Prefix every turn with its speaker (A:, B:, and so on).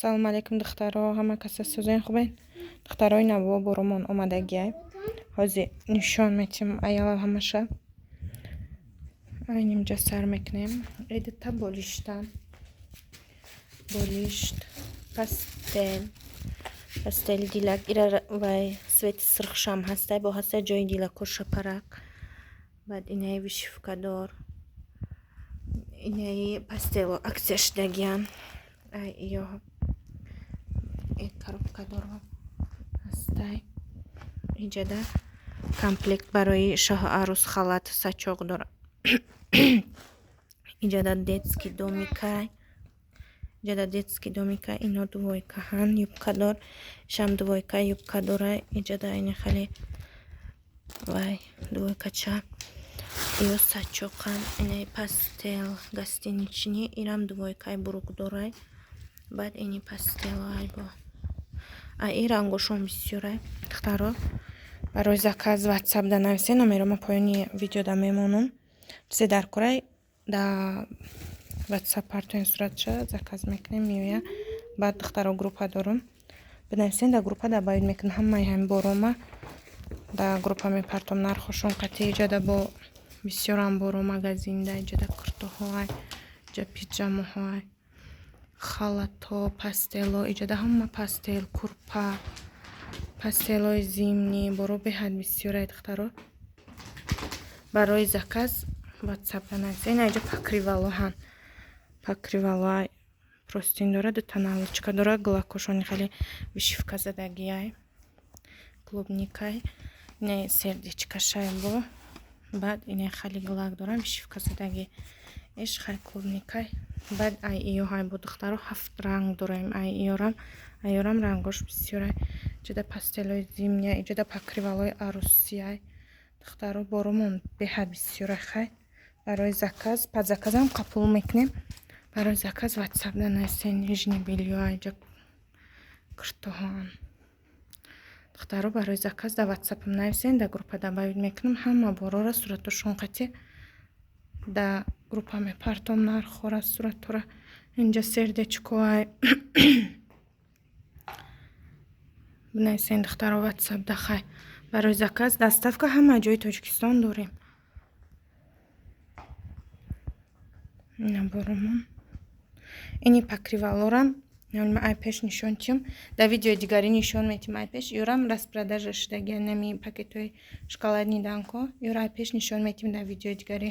A: Салому алейкум, духтаро, ҳама каса сӯзоин, хубен? Духтарои наво боромон омадагиай. Ҳозир нишон метим аяла ҳамаша. Айнимҷа сар мекунем. Эдита болиштан. Болишт, постель, постель дилак, ира вай цвети сирхшам ҳастай, бо ҳастай ҷои дилако шапарак. Баъд инаи вышивкадор. Инаи постело акция шудагиян. Ай ё коробкадоро ҳастай. Иҷада комплект барои шоҳу арӯс, халат, сачоқ дора. Иҷада детский домикай. Иҷада детский домика, ино двойкаҳан, юбкадор. Ишам двойка, юбка дора. Иҷада ини хеле вай двойкача. Ё сачоқан, инаи постель гостиничный, ирам двойкаи бурук дорай. Баъд ини постелай бо. А ин рангошон бисёрай. Духтаро, барои заказ ватсап да нависен, номеро ма поёни видеода мемонам. Чизе дар корай, да ватсап партоен суратша, заказ мекунем, меоя. Баъд, духтаро, группа дорум. Бинависен дар группа, добавить мекунам ҳамаи ҳамин борома да группа мепартом, нархошон қатъи. Иҷада бо бисёрам боро магазинда, иҷада куртоҳоай, иҷа пиҷамаҳоай, халатҳо, постело, иҷада ҳама постель, курпа, постелои зимний, боро беҳад бисёрай, духтаро. Барои заказ ватсап нависен. Ина иҷа покрывалоҳан. Покрывалоай, простынь дора, дута наволочка дора, гулакошони хеле вышивка задагиай. Клубникай. Инаи сердечкашай бо. Баъд инаи хеле гулак дора, вышивка задагӣ. Иш хай клубникай. Баъд ай иёҳай бо, духтаро, ҳафт ранг дораем ай иёрам. Ай иёрам рангош бисёрай. Иҷада постелои зимний, иҷада покрывалои арӯсиай. Духтаро, боромон беҳад бисёрай, хай. Барои заказ, под заказам қабул мекунем. Барои заказ ватсап да нависен. Нижнее бельё, иҷа куртоҳоам. Духтаро, барои заказ дар ватсапам нависен, дар группа добавить мекунам. Ҳама борора суратошон қатъи дар группа мепартом, нархҳора, суратҳора. Инҷа сердечкоай. Бинависен, духтаро, ватсап да, хай. Барои заказ доставка ҳама ҷои Тоҷикистон дорем. Ина боромон. Ини покрывалорам ма ай пеш нишон тиём. Дар видеои дигарӣ нишон метим ай пеш. Ёрам распродажа шудагия, нами пакетҳои шоколадный Данко. Ёра ай пеш нишон метим дар видеои дигарӣ.